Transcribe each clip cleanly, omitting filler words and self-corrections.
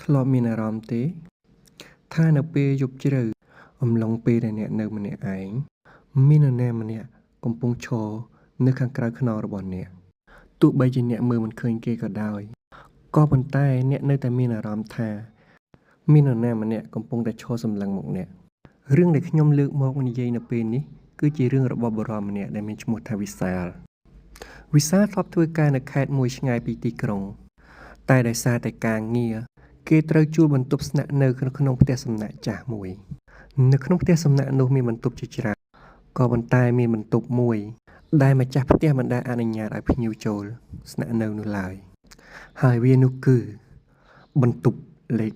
ធ្លាប់មានអារម្មណ៍ទេ ថានៅពេលយប់ជ្រៅអំឡុងពេលដែលអ្នកនៅម្នាក់ឯងមាននរណាម្នាក់កំពុងឈរនៅខាងក្រៅខ្នងរបស់អ្នកទោះបីជាអ្នកមើលមិនឃើញគេក៏ដោយក៏ប៉ុន្តែអ្នកនៅតែមានអារម្មណ៍ថាមាននរណាម្នាក់កំពុងតែឈរសម្លឹងមកអ្នករឿងដែលខ្ញុំលើកមកនិយាយនៅពេលនេះគឺជារឿងរបស់បុរសម្នាក់ដែលមានឈ្មោះថាវិសាលវិសាលធ្លាប់ធ្វើការនៅខេត្តមួយឆ្ងាយពីទីក្រុងតែដោយសារតែការងារគេត្រូវជួលបន្ទប់ស្នាក់នៅក្នុងផ្ទះសំណាក់ចាស់មួយនៅក្នុងផ្ទះសំណាក់នោះមានបន្ទប់ជាច្រើនក៏ប៉ុន្តែមានបន្ទប់មួយដែលម្ចាស់ផ្ទះមិនដែលអនុញ្ញាតឲ្យភ្ញៀវចូលស្នាក់នៅនោះឡើយហើយវានោះគឺបន្ទប់លេខ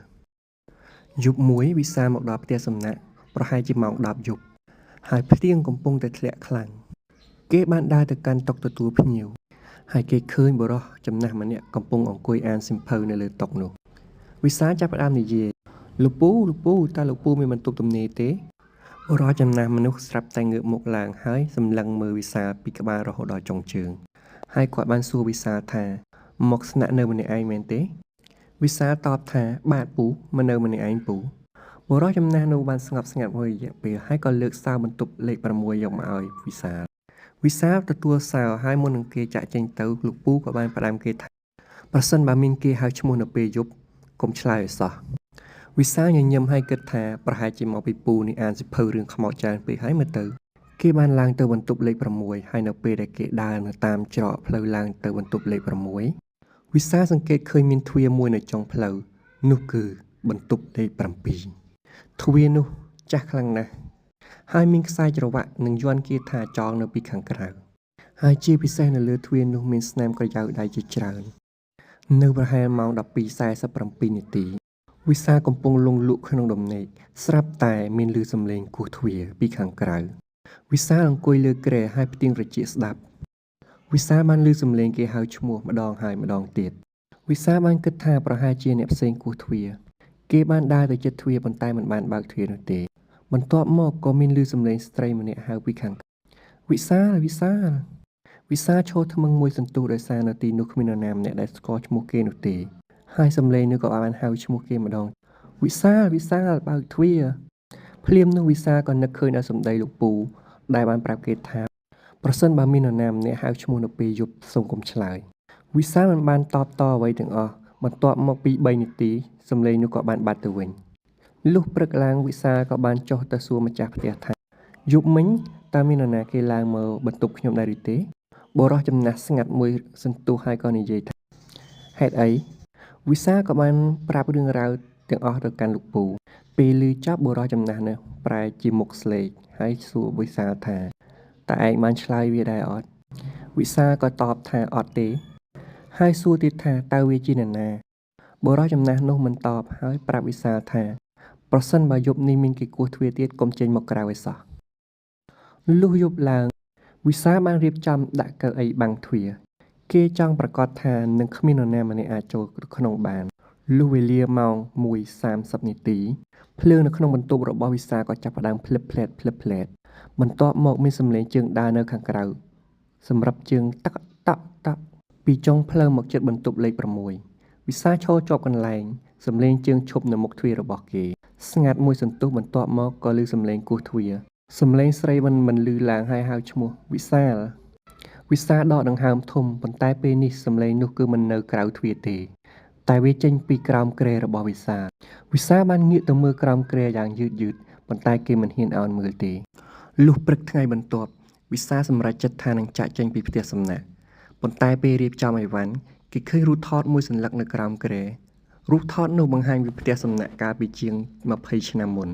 7យប់មួយវិសាលមកដល់ផ្ទះសំណាក់ប្រហែលជាម៉ោង10យប់ហើយភ្លៀងកំពុងតែធ្លាក់ខ្លាំងគេបានដើរទៅកាន់តុទទួលភ្ញៀវហើយគេឃើញបុរសចំណាស់ម្នាក់កំពុងអង្គុយអានសៀវភៅនៅលើតុនោះវិសាលចាប់ផ្ដើមនិយាយលោកពូលោកពូតើលោកពូមានបន្ទប់ទំនេរទេបុរសចំណាស់មនុស្សស្រាប់តែងើបមុខឡើងហើយសម្លឹងមើលវិសាលពីក្បាលរហូតដល់ចុងជើងហើយគាត់បានសួរវិសាលថាមកស្នាក់នៅម្នាក់ឯងមែនទេវិសាលតបថាបាទពូមកនៅម្នាក់ឯងពូបុរសចំណាស់នោះបានស្ងប់ស្ងាត់មួយរយៈពេលហើយក៏លើកសោបន្ទប់លេខ6យកមកឲ្យវិសាលវិសាលទទួលសោហើយមុននឹងគេចាក់ចេញទៅលោកពូក៏បានផ្ដាំគេថាប្រសិនបើមានគេហៅឈ្មោះនៅពេលយប់កុំឆ្លើយឲ្យសោះវិសាលញញឹមហើយគិតថាប្រហែលជាមកពីពូនេះអានសៀវភៅរឿងខ្មោចច្រើនពេកហើយមើលទៅគេបានឡើងទៅបន្ទប់លេខ6ហើយនៅពេលដែលគេដើរនៅតាមច្រកផ្លូវឡើងទៅបន្ទប់លេខ6វិសាលសង្កេតឃើញមានទ្វារមួយនៅចុងផ្លូវនោះគឺបន្ទប់លេខ7ទ្វារនោះចាស់ខ្លាំងណាស់ហើយមានខ្សែច្រវាក់និងយ័ន្តគាថាចងនៅពីខាងក្រៅហើយជាពិសេសនៅលើទ្វារនោះមានស្នាមក្រយៅដៃជាច្រើននៅប្រហែលម៉ោង12:47នាទីវិសាលកំពុងលង់លក់ក្នុងដំណេកស្រាប់តែមានឮសំឡេងគោះទ្វារពីខាងក្រៅវិសាលអង្គុយលើគ្រែហើយផ្ទៀងត្រចៀកស្ដាប់វិសាលបានឮសំឡេងគេហៅឈ្មោះម្ដងហើយម្ដងទៀតវិសាលបានគិតថាប្រហែលជាអ្នកផ្សេងគោះទ្វារគេបានដើរទៅជិតទ្វារប៉ុន្តែមិនបានបើកទ្វារនោះទេបន្ទាប់មកក៏មានឮសំឡេងស្ត្រីម្នាក់ហៅពីខាងវិសាលវិសាលវិសាលឈរថ្មឹងមួយសន្ទុះដោយសារនៅទីនោះគ្មាននរណាម្នាក់ដែលស្គាល់ឈ្មោះគេនោះទេហើយសំឡេងនោះក៏បានហៅឈ្មោះគេម្ដងវិសាលវិសាលបើកទ្វារភ្លាមនោះវិសាលក៏នឹកឃើញដល់សម្ដីលោកពូដែលបានប្រាប់គេថាប្រសិនបើមាននរណាម្នាក់ហៅឈ្មោះនៅពេលយប់សូមកុំឆ្លើយវិសាលមិនបានតបតអ្វីទាំងអស់បន្ទាប់មកពី3នាទីសំឡេងនោះក៏បានបាត់ទៅវិញលុះព្រឹកឡើងវិសាលក៏បានចុះទៅសួរម្ចាស់ផ្ទះថាយប់មិញតើមាននរណាគេឡើងមកបន្ទប់ខ្ញុំដែរឬទេបុរសចំណាស់ស្ងាត់មួយសន្ទុះហើយក៏និយាយថាហេតុអីវិសាលក៏បានប្រាប់រឿងរ៉ាវទាំងអស់ទៅកាន់លោកពូពេលឮចប់បុរសចំណាស់នោះប្រែជាមុខស្លេកហើយសួរវិសាលថាតើឯងបានឆ្លើយវាដែរអត់វិសាលក៏តបថាអត់ទេហើយសួរទៀតថាតើវាជានរណាបុរសចំណាស់នោះមិនតបហើយប្រាប់វិសាលថាប្រសិនបើយប់នេះមានគេគោះទ្វារទៀតកុំចេញមកក្រៅឲ្យសោះលុះយប់ឡើងវិសាលបានរៀបចំដាក់កៅអីបាំងទ្វារគេចង់ប្រកាសថានឹងគ្មាននរណាម្នាក់អាចចូលក្នុងបានលុះវេលាម៉ោង1:30នាទីភ្លើងនៅក្នុងបន្ទប់របស់វិសាលក៏ចាប់ផ្ដើមភ្លឹបភ្លែតភ្លឹបភ្លែតបន្ទាប់មកមានសំឡេងជើងដើរនៅខាងក្រៅសម្រាប់ជើងតក់តក់តក់ពីចុងផ្លូវមកជិតបន្ទប់លេខ6វិសាលឈរជាប់កន្លែងសំឡេងជើងឈប់នៅមុខទ្វាររបស់គេស្ងាត់មួយសន្ទុះបន្ទាប់មកក៏ឮសំឡេងគោះទ្វារសំឡេងស្រីមិនឮឡើងហើយហៅឈ្មោះវិសាលវិសាលដកដង្ហើមធំប៉ុន្តែពេលនេះសំឡេងនោះគឺមិននៅក្រៅទ្វារទេតែវាចេញពីក្រោមគ្រែរបស់វិសាលវិសាលបានងាកទៅមើលក្រោមគ្រែយ៉ាងយឺតយឺតប៉ុន្តែគេមិនហ៊ានអោនមើលទេលុះព្រឹកថ្ងៃបន្ទាប់វិសាលសម្រេចចិត្តថានឹងចាកចេញពីផ្ទះសំណាក់ប៉ុន្តែពេលរៀបចំអីវ៉ាន់គេឃើញរូបថតមួយសន្លឹកនៅក្រោមគ្រែរូបថតនោះបង្ហាញពីផ្ទះសំណាក់កាលពីជាង20ឆ្នាំមុន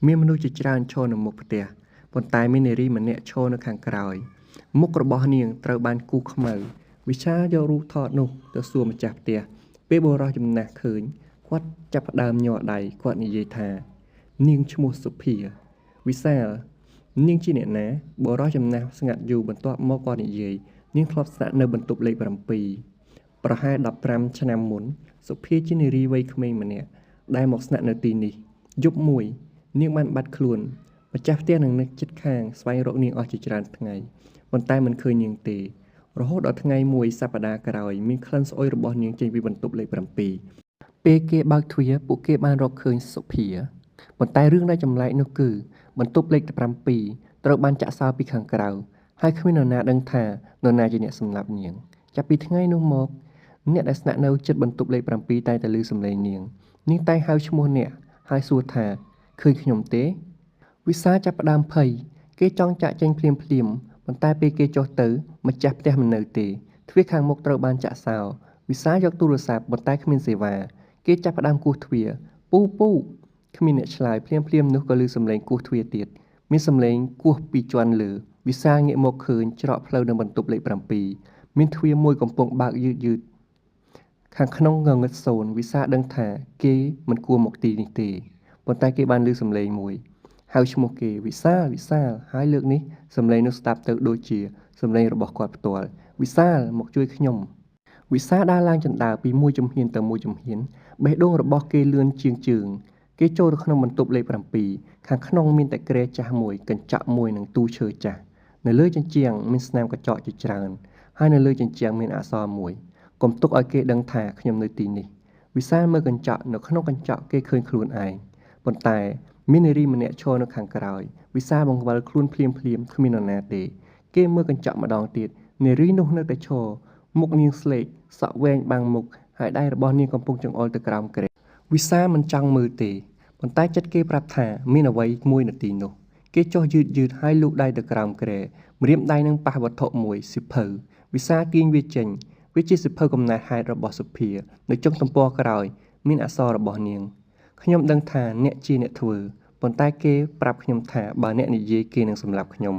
មានមនុស្សជាច្រើនឈរនៅមុខផ្ទះប៉ុន្តែមាននារីម្នាក់ឈរនៅខាងក្រោយមុខរបស់នាងត្រូវបានគូសខ្មៅវិសាលយករូបថតនោះទៅសួរម្ចាស់ផ្ទះពេលបុរសចំណាស់ឃើញគាត់ចាប់ផ្ដើមញ័រដៃគាត់និយាយថានាងឈ្មោះសុភាវិសាលនាងជាអ្នកណាបុរសចំណាស់ស្ងាត់យូរបន្ទាប់មកគាត់និយាយនាងធ្លាប់ស្នាក់នៅបន្ទប់លេខ7ប្រហែល15ឆ្នាំមុនសុភាជានារីវ័យក្មេងម្នាក់ដែលមកស្នាក់នៅទីនេះយប់មួយនាងបានបាត់ខ្លួនម្ចាស់ផ្ទះនិងអ្នកជិតខាងស្វែងរកនាងអស់ជាច្រើនថ្ងៃប៉ុន្តែមិនឃើញនាងទេរហូតដល់ថ្ងៃមួយសប្តាហ៍ក្រោយមានក្លិនស្អុយរបស់នាងចេញពីបន្ទប់លេខ7 ពេលគេបើកទ្វារពួកគេបានរកឃើញសុភាប៉ុន្តែរឿងដែលចម្លែកនោះគឺបន្ទប់លេខ7ត្រូវបានចាក់សោពីខាងក្រៅហើយគ្មាននរណាដឹងថានរណាជាអ្នកសម្លាប់នាងចាប់ពីថ្ងៃនោះមកអ្នកដែលស្នាក់នៅជិតបន្ទប់លេខ7តែតែឮសំឡេងនាងនាងតែងហៅឈ្មោះអ្នកហើយសួរថាឃើញខ្ញុំទេវិសាលចាប់ផ្ដើមភ័យគេចង់ចាក់ចេញភ្លាមៗប៉ុន្តែពេលគេចុះទៅម្ចាស់ផ្ទះមិននៅទេទ្វារខាងមុខត្រូវបានចាក់សោវិសាលយកទូរស័ព្ទប៉ុន្តែគ្មានសេវាគេចាប់ផ្ដើមគោះទ្វារពូពូគ្មានអ្នកឆ្លើយភ្លាមៗនោះក៏ឮសំឡេងគោះទ្វារទៀតមានសំឡេងគោះពីជាន់លើវិសាលងាកមកឃើញច្រកផ្លូវនៅបន្ទប់លេខ7មានទ្វារមួយកំពុងបើកយឺតៗខាងក្នុងងងឹតសូន្យវិសាលដឹងថាគេមិនគួរមកទីនេះទេប៉ុន្តែគេបានឮសំឡេងមួយហៅឈ្មោះគេវិសាលវិសាលហើយលើកនេះសំឡេងនោះស្ដាប់ទៅដូចជាសំឡេងរបស់គាត់ផ្ទាល់វិសាលមកជួយខ្ញុំវិសាលដើរឡើងជណ្ដើរពីមួយជំហានទៅមួយជំហានបេះដូងរបស់គេលឿនជាងជើងគេចូលទៅក្នុងបន្ទប់លេខ7ខាងក្នុងមានតែគ្រែចាស់មួយកញ្ចក់មួយនិងទូឈើចាស់នៅលើជញ្ជាំងមានស្នាមកញ្ចក់ជាច្រើនហើយនៅលើជញ្ជាំងមានអក្សរមួយកុំទុកឲ្យគេដឹងថាខ្ញុំនៅទីនេះវិសាលមើលកញ្ចក់នៅក្នុងកញ្ចក់គេឃើញខ្លួនឯងប៉ុន្តែមាននារីម្នាក់ឈរនៅខាងក្រោយវិសាលបង្វិលខ្លួនភ្លាមៗគ្មាននរណាទេគេមើលកញ្ចក់ម្ដងទៀតនារីនោះនៅតែឈរមុខនាងស្លេកសក់វែងបាំងមុខហើយដៃរបស់នាងកំពុងចង្អុលទៅក្រោមគ្រែវិសាលមិនចង់មើលទេប៉ុន្តែចិត្តគេប្រាប់ថាមានអ្វីមួយនៅទីនោះគេចុះយឺតៗហើយលូកដៃទៅក្រោមគ្រែម្រាមដៃនឹងប៉ះវត្ថុមួយសៀវភៅវិសាលទាញវាចេញវាជាសៀវភៅកំណែហេតុរបស់សុភានៅចុងទំព័រក្រោយមានអក្សររបស់នាងខ្ញុំដឹងថាអ្នកជាអ្នកធ្វើប៉ុន្តែគេប្រាប់ខ្ញុំថាបើអ្នកនិយាយគេនឹងសម្លាប់ខ្ញុំ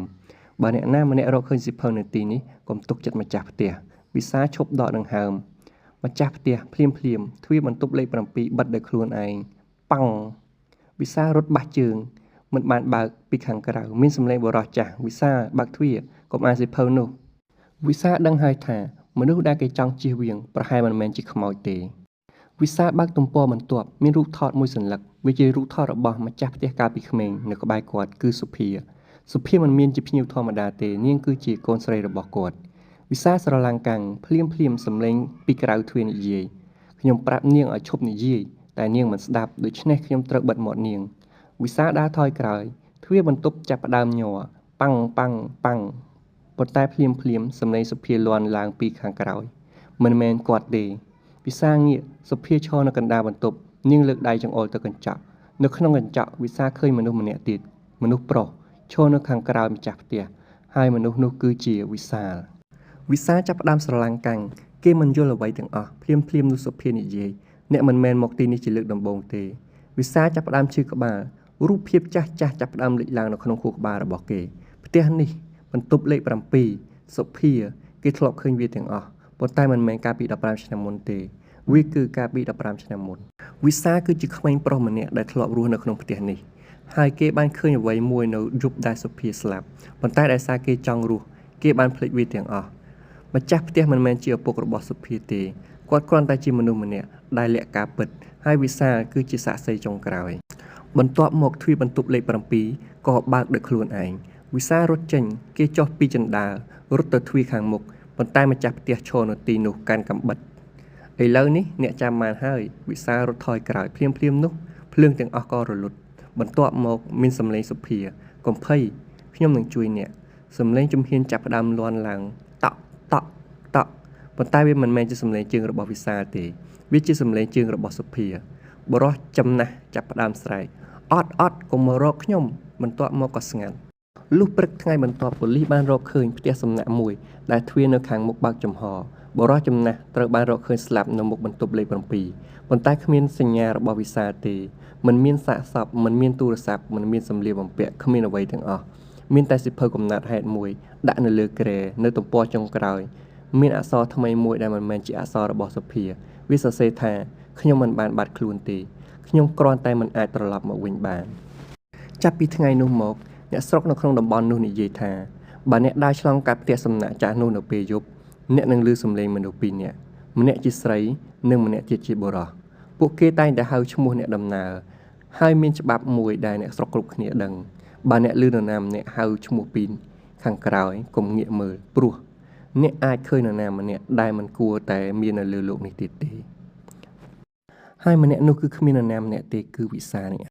បើអ្នកណាម្នាក់រកឃើញសៀវភៅនៅទីនេះកុំទុកចិត្តម្ចាស់ផ្ទះវិសាលឈប់ដកដង្ហើមម្ចាស់ផ្ទះភ្លាមៗទ្វារបន្ទប់លេខ7បិទដោយខ្លួនឯងប៉ាំងវិសាលរត់បាសជើងមិនបានបើកពីខាងក្រៅមានសំឡេងបុរសចាស់វិសាលបើកទ្វារកុំអានសៀវភៅនោះវិសាលដឹងហើយថាមនុស្សដែលគេចង់ជៀសវាងប្រហែលមិនមែនជាខ្មោចទេវិសាលបើកទំព័របន្ទាប់មានរូបថតមួយសន្លឹកវាជារូបថតរបស់ម្ចាស់ផ្ទះកាលពីក្មេងនៅក្បែរគាត់គឺសុភាសុភាមិនមានជាភ្ញៀវធម្មតាទេនាងគឺជាកូនស្រីរបស់គាត់វិសាលស្រឡាំងកាំងភ្លាមៗសំឡេងពីក្រៅទ្វារនិយាយខ្ញុំប្រាប់នាងឲ្យឈប់និយាយតែនាងមិនស្ដាប់ដូច្នេះខ្ញុំត្រូវបិទមាត់នាងវិសាលដើរថយក្រោយទ្វារបន្ទប់ចាប់ផ្ដើមញ័រប៉ាំងប៉ាំងប៉ាំងប៉ុន្តែភ្លាមៗសំឡេងសុភាលាន់ឡើងពីខាងក្រោយមិនមែនគាត់ទេវិសាលងាកសុភាឈរនៅកណ្ដាលបន្ទប់នាងលើកដៃចង្អុលទៅកញ្ចក់នៅក្នុងកញ្ចក់វិសាលឃើញមនុស្សម្នាក់ទៀតមនុស្សប្រុសឈរនៅខាងក្រោយម្ចាស់ផ្ទះហើយមនុស្សនោះគឺជាវិសាលវិសាលចាប់ផ្ដើមស្រឡាំងកាំងគេមិនយល់អ្វីទាំងអស់ភ្លាមៗនោះសុភានិយាយអ្នកមិនមែនមកទីនេះជាលើកដំបូងទេវិសាលចាប់ផ្ដើមឈឺក្បាលរូបភាពចាស់ៗចាប់ផ្ដើមលេចឡើងនៅក្នុងខួរក្បាលរបស់គេផ្ទះនេះបន្ទប់លេខ7សុភាគេធ្លាប់ឃើញវាទាំងអស់ប៉ុន្តែមិនមែនកាលពី15ឆ្នាំមុនទេវាគឺកាលពី15ឆ្នាំមុនវិសាលគឺជាក្មេងប្រុសម្នាក់ដែលធ្លាប់រស់នៅក្នុងផ្ទះនេះហើយគេបានឃើញអ្វីមួយនៅយប់ដែលសុភាស្លាប់ប៉ុន្តែដោយសារគេចង់រស់គេបានភ្លេចវាទាំងអស់ម្ចាស់ផ្ទះមិនមែនជាឪពុករបស់សុភាទេគាត់គ្រាន់តែជាមនុស្សម្នាក់ដែលលាក់ការពិតហើយវិសាលគឺជាសាក្សីចុងក្រោយបន្ទាប់មកទ្វារបន្ទប់លេខ7ក៏បើកដោយខ្លួនឯងវិសាលរត់ចេញគេចុះពីជណ្ដើររត់ទៅទ្វារខាងមុខប៉ុន្តែម្ចាស់ផ្ទះឈរនៅទីនោះកាន់កាំបិតឥឡូវនេះអ្នកចាំបានហើយវិសាលរត់ថយក្រោយភ្លាមៗនោះភ្លើងទាំងអស់ក៏រលត់បន្ទាប់មកមានសំឡេងសុភាកុំភ័យខ្ញុំនឹងជួយអ្នកសំឡេងជំហានចាប់ផ្ដើមលាន់ឡើងតក់តក់តក់ប៉ុន្តែវាមិនមែនជាសំឡេងជើងរបស់វិសាលទេវាជាសំឡេងជើងរបស់សុភាបុរសចំណាស់ចាប់ផ្ដើមស្រែកអត់អត់កុំមករកខ្ញុំបន្ទាប់មកក៏ស្ងាត់លុះព្រឹកថ្ងៃបន្ទាប់ប៉ូលីសបានរកឃើញផ្ទះសំណាក់មួយដែលទ្វារនៅខាងមុខបើកចំហបុរសចំណាស់ត្រូវបានរកឃើញស្លាប់នៅមុខបន្ទប់លេខ7ប៉ុន្តែគ្មានសញ្ញារបស់វិសាលទេមិនមានសាកសពមិនមានទូរស័ព្ទមិនមានសម្លៀកបំពាក់គ្មានអ្វីទាំងអស់មានតែសៀវភៅកំណត់ហេតុមួយដាក់នៅលើគ្រែនៅទំព័រចុងក្រោយមានអក្សរថ្មីមួយដែលមិនមែនជាអក្សររបស់សុភាវាសរសេរថាខ្ញុំមិនបានបាត់ខ្លួនទេខ្ញុំគ្រាន់តែមិនអាចត្រឡប់មកវិញបានចាប់ពីថ្ងៃនោះមកអ្នកស្រុកនៅក្នុងតំបន់នោះនិយាយថាបើអ្នកដើរឆ្លងកាត់ផ្ទះសំណាក់ចាស់នោះនៅពេលយប់អ្នកនឹងឮសំឡេងមនុស្សពីរនាក់ម្នាក់ជាស្រីនិងម្នាក់ទៀតជាបុរសពួកគេតែងតែហៅឈ្មោះអ្នកដំណើរហើយមានច្បាប់មួយដែលអ្នកស្រុកគ្រប់គ្នាដឹងបើអ្នកឮនរណាម្នាក់ហៅឈ្មោះពីខាងក្រោយកុំងាកមើលព្រោះអ្នកអាចឃើញនរណាម្នាក់ដែលមិនគួរតែមាននៅលើលោកនេះទៀតទេ ហើយម្នាក់នោះគឺគ្មាននរណាម្នាក់ទេគឺវិសាលនេះ។